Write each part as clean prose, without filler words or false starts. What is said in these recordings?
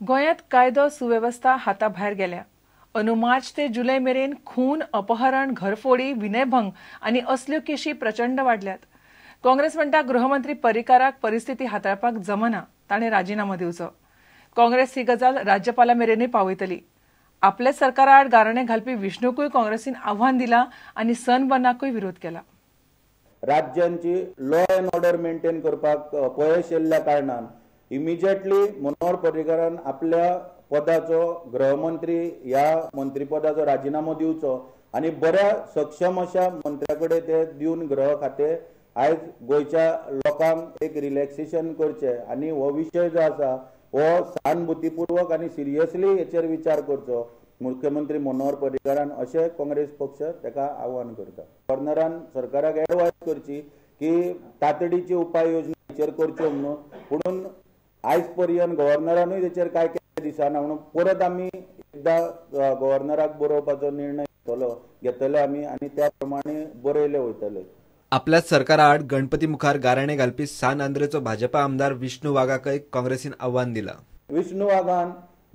गोंयांत कायदो सुवेवस्था हाता भायर गेल्या. अंदू मार्च ते जुलय मेरेन खून, अपहरण, घरफोडी, विनयभंग आनी असल्यो केशी प्रचंड वाडल्यात. काँग्रेस म्हणटा गृहमंत्री पर्रीकाराक परिस्थिती हाताळपाक जमना, ताणें राजिनामो दिवचो. काँग्रेस ही गजाल राज्यपाला मेरेनूय पावयतली. आपल्याच सरकारा आड गाराणें घालपी विष्णूकूय काँग्रेसीन आव्हान दिलां आनी सनबर्नाकूय विरोध केला. राज्यांची लॉ अँड ऑर्डर मेंटेन करपाक अपयश येयल्ल्या कारणान इमिजिएटली मनोहर पर्रीकारान आपल्या पदाचो, गृहमंत्री ह्या मंत्रीपदाचो राजिनामो दिवचो आनी बऱ्या सक्षम अशा मंत्र्या कडेन ते दिवन गृह खातें आयज गोंयच्या लोकांक एक रिलॅक्सेशन करचें आनी हो विशय जो आसा हो सहानुभूतीपूर्वक आनी सिरियसली हेचेर विचार करचो मुख्यमंत्री मनोहर पर्रीकारान, अशें काँग्रेस पक्ष ताका आव्हान करता. गव्हर्नरान सरकाराक एडवायज करची की तातडीची उपाय योजना हेचेर करच्यो म्हणून, पुणून आयज पर्यंत गव्हर्नरानूय तेचेर कांय केल्लें दिसना. म्हणून परत आमी एकदां गव्हर्नराक बरोवपाचो निर्णय घेतले आमी आनी त्या प्रमाणे बरयले वयतले. आपल्याच सरकारा आड गणपती मुखार गाराणें घालपी सान आंद्रेचो भाजपा आमदार विष्णू वाघाकय काँग्रेसीन आव्हान दिलां. विष्णू वाघान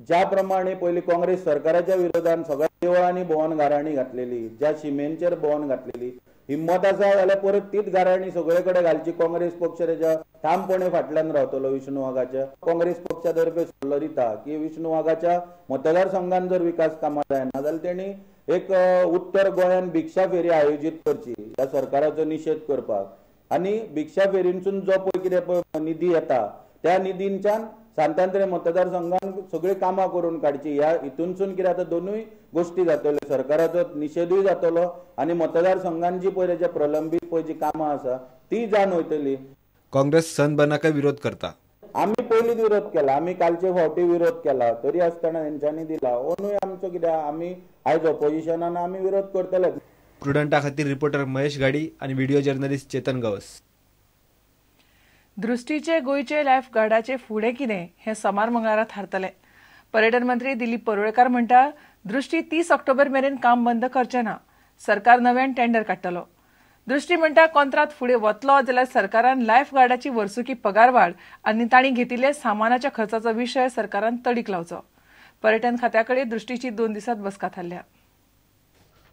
ज्या प्रमाणे पयलीं काँग्रेस सरकाराच्या विरोधान सगळ्या देवळांनी भोंवन गाराणी घातलेली, ज्या शिमेंचेर भोंवन घातलेली, हिम्मत आसा जाल्यार परत तीच गाराणी सगळे कडेन घालची. काँग्रेस पक्ष तेच्या ठामपणे फाटल्यान रावतलो. विष्णू वाघाच्या काँग्रेस पक्षा तर्फे सल्लो दिता की विष्णू वाघाच्या मतदारसंघान जर विकास कामां जायना जाल्यार तेणी एक उत्तर गोंयान भिक्षा फेरी आयोजीत करची ह्या सरकाराचो निशेध करपाक आनी भिक्षा फेरींसून जो पळय कितें पळय निधी येता त्या निधींच्यान सांतांद्रे मतदारसंघान सगळीं कामां करून काडची. ह्या हितूनसून कितें आतां दोनूय गोश्टी जातल्यो, सरकाराचो निशेधूय जातलो आनी मतदारसंघान जी पळय तेच्या प्रलंबीत पळय जी कामां आसा ती जावन वयतली. काँग्रेस सनबर्नाकय विरोध करता. आमी पयलींच विरोध केला, आमी कालचे फावटी विरोध केला, तरी आसतना तेंच्यांनी दिला. ओनूय आमचो कितें, आमी आयज ऑपोजिशनान आमी विरोध करतले. प्रुडंटा खातीर रिपोर्टर महेश घाडी आनी व्हिडिओ जर्नलिस्ट चेतन गवस. दृष्टीचे गोंयचे लायफ गार्डाचे फुडें कितें हें सोमार मंगळारा थारतलें. पर्यटन मंत्री दिलीप परुळेकार म्हणटा दृष्टी 30 ऑक्टोबर मेरेन काम बंद करचें ना, सरकार नव्यान टेंडर काडटलो. दृष्टी म्हणटा कोंत्रात फुडें वतलो जाल्यार सरकारान लायफ गार्डाची वर्सुकी पगारवाड आनी तांणी घेतिल्ल्या सामानाच्या खर्चाचो विशय सरकारान तडीक लावचो. पर्यटन खात्या कडेन दृष्टीची 2 दिसांत बसका थारल्या.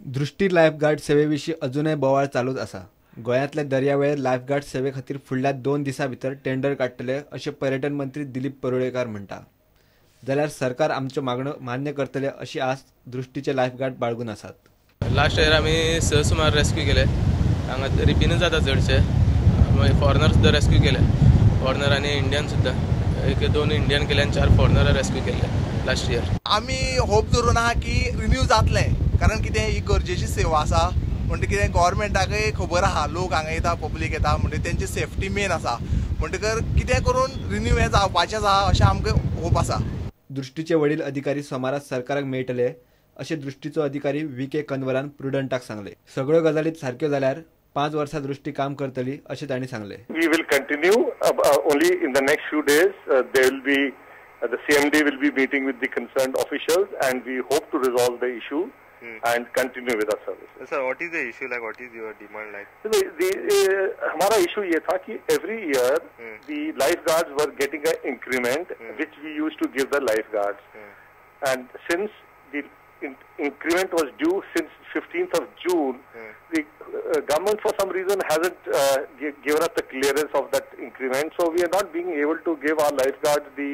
दृष्टी लायफ गार्ड सेवे विशीं अजूनय बोवाळ चालूच आसा. गोंयांतल्या दर्यावेळेर लायफगार्ड सेवे खातीर फुडल्या 2 दिसां भितर टेंडर काडटले अशें पर्यटन मंत्री दिलीप परुळेकार म्हणटा. जाल्यार सरकार आमच्यो मागण्यो मान्य करतले अशी आस्त दृष्टीचे लायफगार्ड बाळगून आसात. लास्ट इयर आमी 6 सुमार रेस्क्यू केले. हांगा रिपीनच जाता चडशे, मागीर फॉरेनर सुद्दां रेस्क्यू केले, फॉरेनर आनी इंडियन सुद्दां. 1-2 इंडियन केले आनी 4 फॉरेनर रेस्क्यू केले लास्ट इयर. आमी होप धरून आहा की रिन्यू जातलें, कारण कितें ही गरजेची सेवा आसा. म्हणटकीर कितें गव्हर्मेंटाकय खबर आहा लोक हांगा येता, पब्लीक येता, म्हणटकीर तेंची सेफ्टी मेन आसा. म्हणटकर कितें करून रिन्यू हें जावपाचेंच आहा अशें आमकां होप आसा. दृष्टीचे वडील अधिकारी सोमारा सरकाराक मेळटले अशें दृष्टीचो अधिकारी व्ही के कन्वरान प्रुडंटाक सांगले. सगळ्यो गजाली सारक्यो जाल्यार 5 वर्सां दृष्टी काम करतली अशें तांणी सांगले. We will continue only in the next few days. There will be the CMD will be meeting with the concerned officials and we hope to resolve the issue and continue with our services. Sir, what is the issue like? What is your demand like? So हमारा issue ये था कि every year the lifeguards were getting an increment which we used to give the lifeguards. And since the increment was due since 15th of June, the government for some reason hasn't given us the clearance of that increment, so we are not being able to give our lifeguards the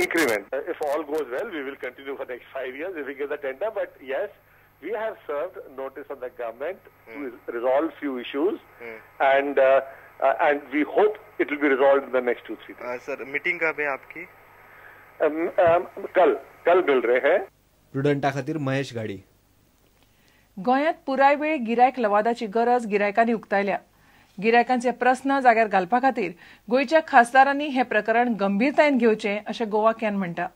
increment. If all goes well, we will continue for next 5 years if we get the tender, but yes, we have served notice on the government to resolve few issues and we hope it will be resolved in the next 2-3 days. Sir, meeting कब है आपकी? कल मिल रहे हैं. प्रुडंटा खातीर महेश घाडी. गोंयांत पुराय वेळ गिरायक लवादाची गरज गिरायकांनी उक्तायल्या. गिरायकांचे प्रस्न जाग्यार घालपा खातीर गोंयच्या खासदारांनी हें प्रकरण गंभीरतायेन घेवचें अशें गोवा can म्हणटा.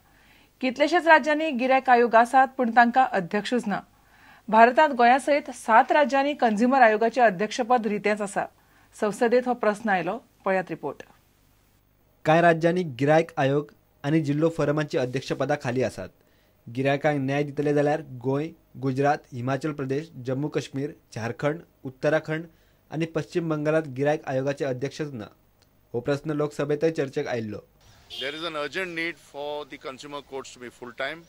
कितलेशेच राज्यांनी गिरायक आयोग आसात पूण तांकां अध्यक्षूच ना. भारतांत गोंया सयत 7 राज्यांनी कंझ्युमर आयोगाचें अध्यक्षपद रितेंच आसा. संसदेत हो प्रस्न आयलो, पळयात रिपोर्ट. कांय राज्यांनी गिरायक आयोग आनी जिल्लो फोरमांची अध्यक्षपदां खाली आसात. गिरायकांक न्याय दितले जाल्यार गोंय, गुजरात, हिमाचल प्रदेश, जम्मू काश्मीर, झारखंड, उत्तराखंड आनी पश्चिम बंगालात गिरायक आयोगाचे अध्यक्षच ना. हो प्रस्न लोकसभेतय चर्चेक आयिल्लो. There is an urgent need for the consumer courts to be full time.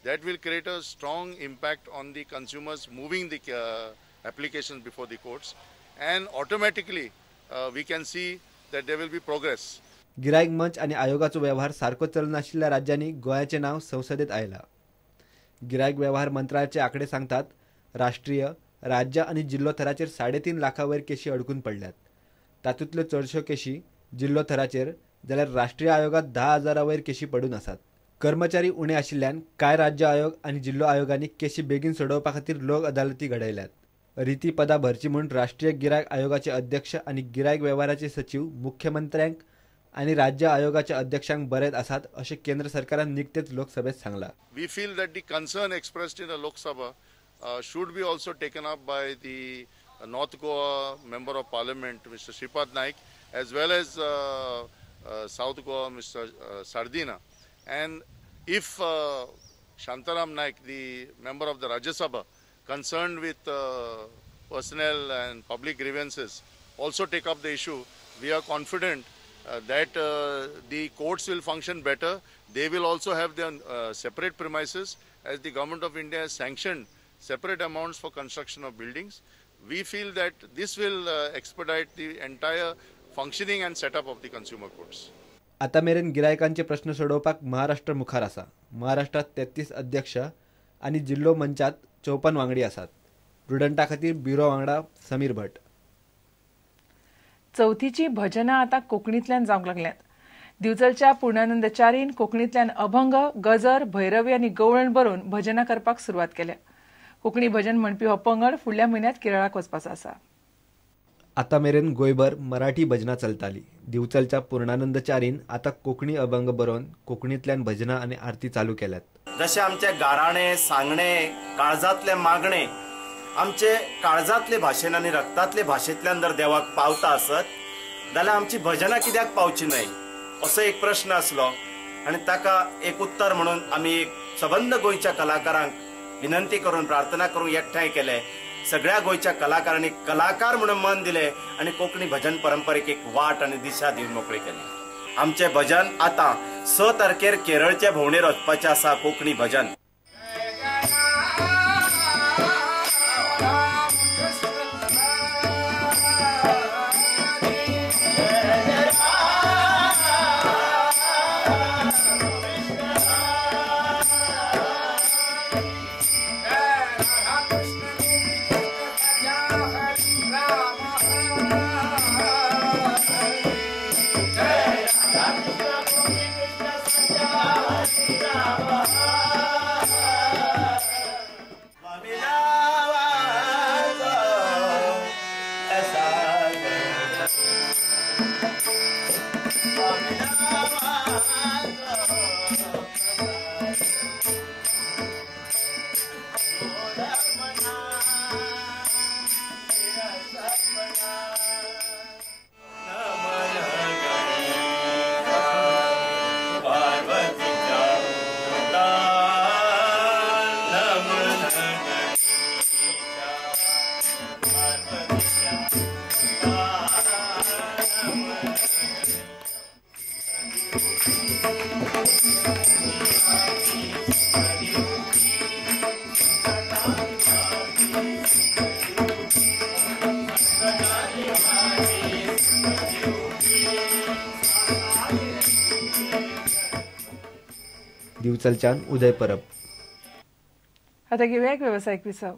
That will create a strong impact on the consumers moving the applications before the courts, and automatically we can see that there will be progress. गिरायक मंच आनी आयोगाचो वेव्हार सारको चलनाशिल्ल्या राज्यांनी गोंयाचें नांव संसदेत आयलां. गिरायक वेव्हार मंत्रालयाचे आंकडे सांगतात राष्ट्रीय, राज्य आनी जिल्लो थराचेर 3.5 लाखां वयर केशी अडकून पडल्यात. तातूंतल्यो चडश्यो केशी जिल्लो थराचेर जाल्यार राष्ट्रीय आयोगात 10,000 वयर केशी पडून आसात. कर्मचारी उणे आशिल्ल्यान कांय राज्य आयोग आनी जिल्लो आयोगांनी केशी बेगीन सोडोवपा खातीर लोक अदालती घडयल्यात. रिती पदां भरची म्हूण राष्ट्रीय गिरायक आयोगाचे अध्यक्ष आनी गिरायक वेव्हाराचे सचीव मुख्यमंत्र्यांक आनी राज्य आयोगाच्या अध्यक्षांक बरयत आसात अशें केंद्र सरकारान निकतेच लोकसभेत सांगलां. We feel that the concern expressed in the Lok Sabha should be also taken up by the North Goa Member of Parliament Mr. Shripad Naik as well as South Goa Mr. Sardina, and if Shantaram Naik, the member of the Rajya Sabha concerned with personnel and public grievances, also take up the issue, we are confident that the courts will function better. They will also have their separate premises, as the Government of India has sanctioned separate amounts for construction of buildings. We feel that this will expedite the entire functioning and setup of the consumer courts. आता मेरेन गिरायकांचे प्रश्न सोडोवपाक महाराष्ट्र मुखार आसा. महाराष्ट्रात 33 अध्यक्ष आनी जिल्लो मंचात 54 वांगडी आसात. प्रुडंटा खातीर ब्युरो वांगडा समीर भट. चवथीची भजनां आतां कोंकणींतल्यान जावंक लागल्यांत. दिवचलच्या पूर्णानंद चारीन कोंकणींतल्यान अभंग, गजर, भैरवी आनी गवळण बरोवन भजनां करपाक सुरवात केल्या. कोंकणी भजन म्हणपी हो पंगड फुडल्या म्हयन्यांत केरळाक वचपाचो आसा. आतां मेरेन गोंयभर मराठी भजनां चलताली. दिवचलच्या पूर्णानंद चारीन आतां कोंकणी अभंग बरोवन कोंकणींतल्यान भजनां आनी आरती चालू केल्यात. जशें आमचे गाराणे, सांगणे, काळजांतले मागणे आमचे काळजांतले भाशेन आनी रक्तांतले भाशेंतल्यान जर देवाक पावता आसत जाल्यार आमची भजनां कित्याक पावची न्हय असो एक प्रश्न आसलो आनी ताका एक उत्तर म्हणून आमी एक सबंद गोंयच्या कलाकारांक विनंती करून, प्रार्थना करून एकठांय केले. सगळ्या गोंयच्या कलाकारांनी कलाकार म्हणून मन दिले आनी कोंकणी भजन परंपरेक एक वाट आनी दिशा दिवन मोकळी केली. आमचें भजन आतां 6 तारखेर केरळचे भोंवडेर वचपाचें आसा. कोंकणी भजन दिवचलच्यान उदय परब. आता घेऊया एक व्यावसायिक विसव.